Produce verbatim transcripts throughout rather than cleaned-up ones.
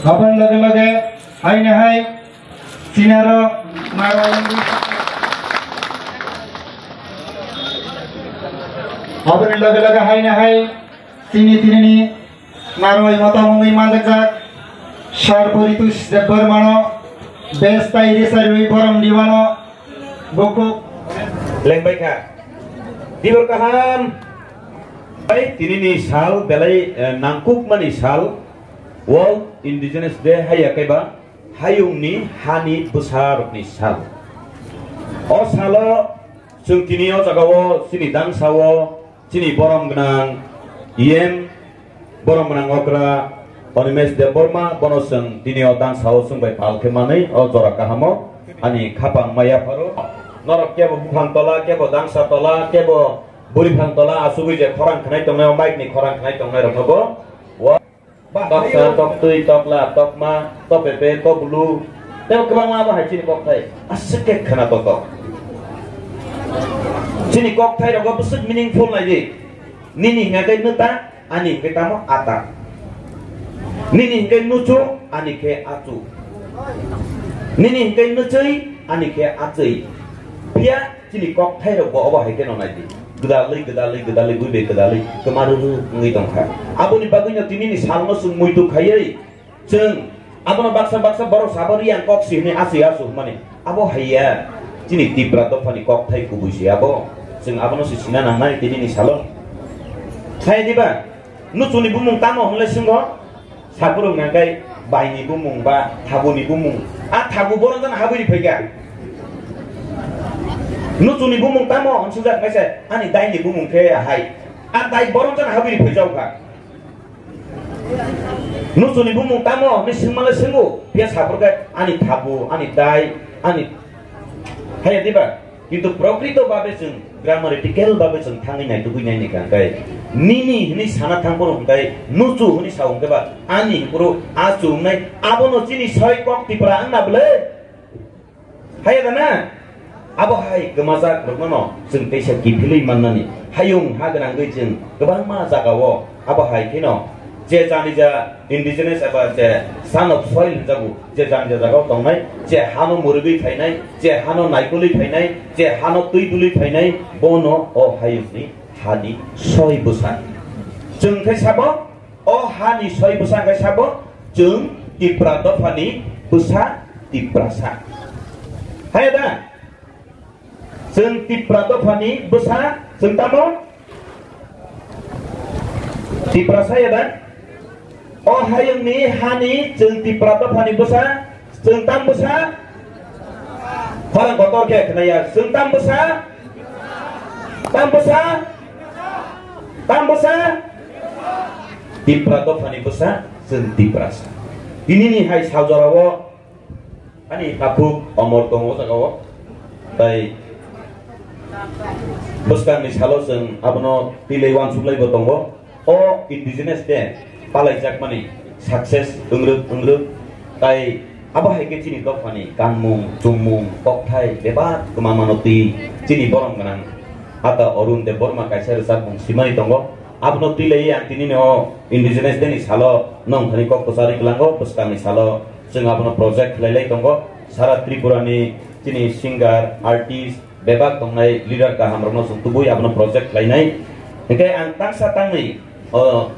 Aboni loge loge haino hai chini aro narwai wngwi, aboni loge loge haino hai chini tinini narwai mota wngwi manjakjak Sir Poritos Debbarmano best tai rwchapwi borom diwano bukhuk lengbaikha. Dibor kaham. Bai tinini sal belai, eh, nangkukmani sal, World Indigenous Day haiya kaiba hayungni hani bwsarokni sal. O salo chwng tini o jagao chini dangsao chini borom gwnang E M, borom gwnang okra Animesh Debbarma, bono chwng tini o dangsao chwng bai pal khe manwi o jora kahamo ani khapang maya pharo. Norok kebo buphang tola, kebo dangsa tola, kebo bwrwi phang tola achugwi je khorang khnai tongnai, o mic ni khorang khnai tongnai rokno bo. Wa. Toksa, toktwi, tokla, tokma, topepe, tokbulu. Tei kwbangma abo hai chini kokthai. Aswk khe khna totok. Chini kokthai rogo bwswk meaningful nai di. Nini hingkhe nwta, ani hingkhe tamo ata. Nini hingkhe nuchu, ani khe achu. Nini hingkhe nwchwi, ani khe achwi. Phiya chini kokthairokbo obo hai kheno nai di. Gwdalwi, gwdalwi, gwdalwi, buibai gwdalwi, kwma rwrwk wngwi tongkha. Aboni bagwino tinini salno chwng muitu khaiwi, chwng abono baksa baksa borok sabo riyang kok si hwnwi achwi achu hwnmani. Abo haiya chini Tipra dophani kokthai kubui se abo. Chwng abono se sina nangnai tinini salo. Hai diba? Nuchuni bumung tamo hwnle swngo? Sakurung nangkai baini bumung ba thabuni bumung. A thabu borom jana habwini phaikha. Nuchuni bumung tamo hwn sujak naise ani daini bumung khe hai. A dai borom jana habwini phaijaukha. Nuchuni bumung tamo hwnwi swngmale swngo. Phiya sakurkhe ani thabu, ani dai, ani haya diba? Kintu prokrito babe chwng grammatical babe chwng thangwi naitugwi naini kangkai. Nini hwnwi sana thangphuru hwnkhe nuchu hwnwi sa hwnkhe ba ani hwnkhe ro achu wngnai abono chini soi kok Tipra wngna bwle. Haiya da na? Abo hai kwmajak rokno no chwng teisa kiphilwi mannani. Hayung ha gwnangwi chwng kwbangma jagao abo hai kheno je janija indigenous eba je son of soil hwnjago, je janija jagao tongnai, je hano mwrwgwi phainai, je hano naikolwi phainai, je hano twi dului phainai, bono o hayungni hani soi bwsa. Chwng khe sabo, o hani soi bwsa khe sabo, chwng Tipra dophani bwsa Tiprasa. Haiya da? Chwng Tipra dophani bwsa, chwng tamo? Tiprasa ya da? O hayungni hani chwng Tipra dophani bwsa, chwng tam bwsa? Khorang kotor khe khnaya, chwng tam bwsa? Tam bwsa? Tam bwsa? Tipra dophani bwsa, chwng Tiprasa. Tinini hai saljorao Ani takhuk omor tongo o jagao. Tai bwskangni salo chwng abono twilai uansuklaibo tongo. O indigenous day palaijakmani success wngrwk wngrwk. Tai abo hai khe chini dophani kanmung, chumung, kokthai bebak kwma mano twi chini borom gwnang ata Arun Debbarma kaisa rwchapmung swimani tongo. Abono twilaiwi ang tinini o indigenous day ni salo nongthani kok kwcharwi kwlango, bwskangni salo chwng abono project khlailai tongo. Sara Tripura ni chini singer, artist, bebak tongnai leader kaham rokno chwng tubui abono project khlainai. Hinkhe ang tangsa tangni o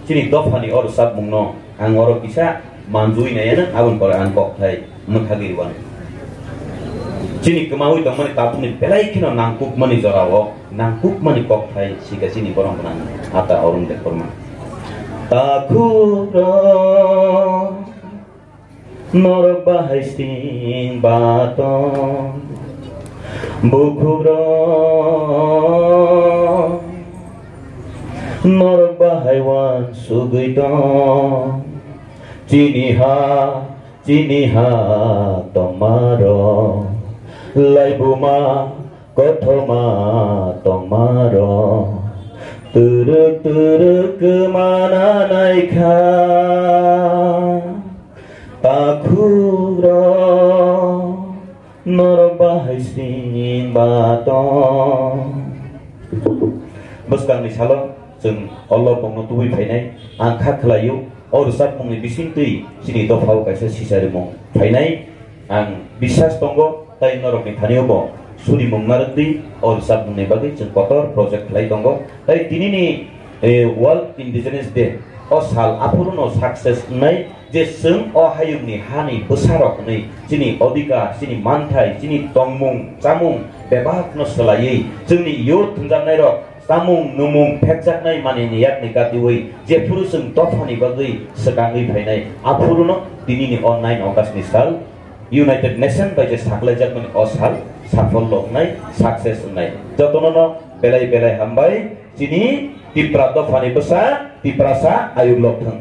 chini dophani o rwchapmungno ang oro kisa manjui naiya nang, aboni pore ang kokthai mwthagwi rwani. Chini kwmaui tongmani tabukni belai kheno nangkukmani jorao nangkukmani kokthai sikha chini borok gwnang ata Arun Debbarma. Takhuk rok norok bahai sing baton, bukhuk rok norok bahai uansugwi tong. Chini ha, chini ha tongmaro, laibuma kothoma tongmaro, twrwk twrwk kwmana naikha. Takhuk rok Norok bahai sini ba tong. Bwskangni salo chwng o lopongno tubui phainai, ang kha khlaio, o rwchapmungni bisingtwi chini dophao kaisa sicharimung phainai. Ang biswas tongo, tai norokni thanio bo surimung narwkdi, o rwchapmungni bagwi chwng kotor project khlai tongo. Tai tinini, eh, World Indigenous Day, o sal aphuruno success wngnai, je chwng o hayungni hani bwsarok hwnwi chini odhikar, chini manthai, chini tongmung, chamung bebakno swlaiwi chwngni youth thwngjaknairok chamung, nwmung, phekjaknai manwini yakni katiui jephuru chwng dophani bagwi swkangwi phainai, aphuruno tinini o nine August ni sal United Nation bai je saklaijakmani o sal saphol wngnai, success wngnai. Jotono no belai belai hambai, chini Tipra dophani bwsa, Tiprasa ayuk lok thwng.